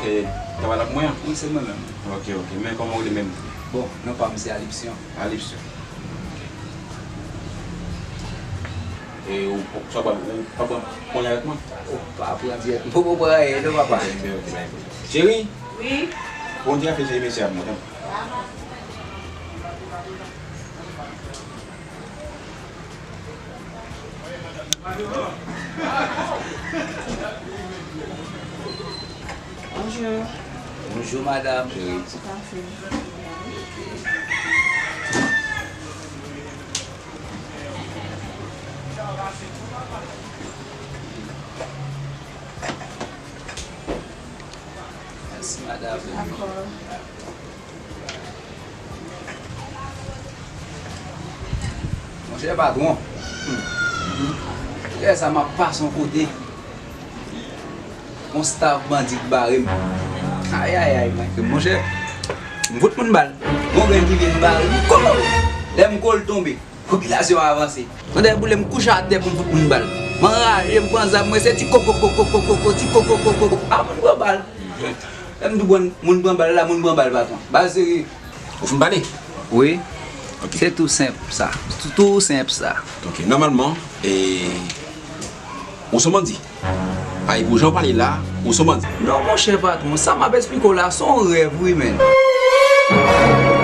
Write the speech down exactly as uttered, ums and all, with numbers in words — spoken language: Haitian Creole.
E, travay la pou mwen an? Wi, se mwen menm. Ok, ok. Men kòman w rele menm? Bon, non pa m se Alipsyon. Alipsyon. E ou, ou, sa w pral, ou pral pran kònye avèk mwen? Oh, pa pran dirèk. M poko pran anyen non, papa. Ok, ok, ok. Cheri? Wi? Bon, di afè cheri mesye ap mwen. Bonjou. Bonjou, madanm. Cheri. Ti kafe. Mèsi, madanm. Dakò. Monchè patwon, hmm, lè sa m ap pase yon kote, yon staff bandi k bare m. Ayayay, Michael, monchè, m fout moun bal. Yon grenn ki vin bare m, kou! Lè m kou l tonbe. Popilasyon an avanse. Tande boule m kouche atè pou m fout moun bal. M anraje, m pran zam mwen, se ti kokokokokokoko, ti kokokokoko. A moun pran bal. Lè m di moun, moun pran bal la, moun pran bal patwon. Bal serye. Ou fin pale? Wi. Ok. Se tou senp sa. Tou, tou senp sa. Ok, nòmalman, e, ou se yon bandi. Ay, pou jan w pale la, ou se yon bandi. Non, monchè patwon, sa m ap esplike w la, se yon rèv, wi, menn.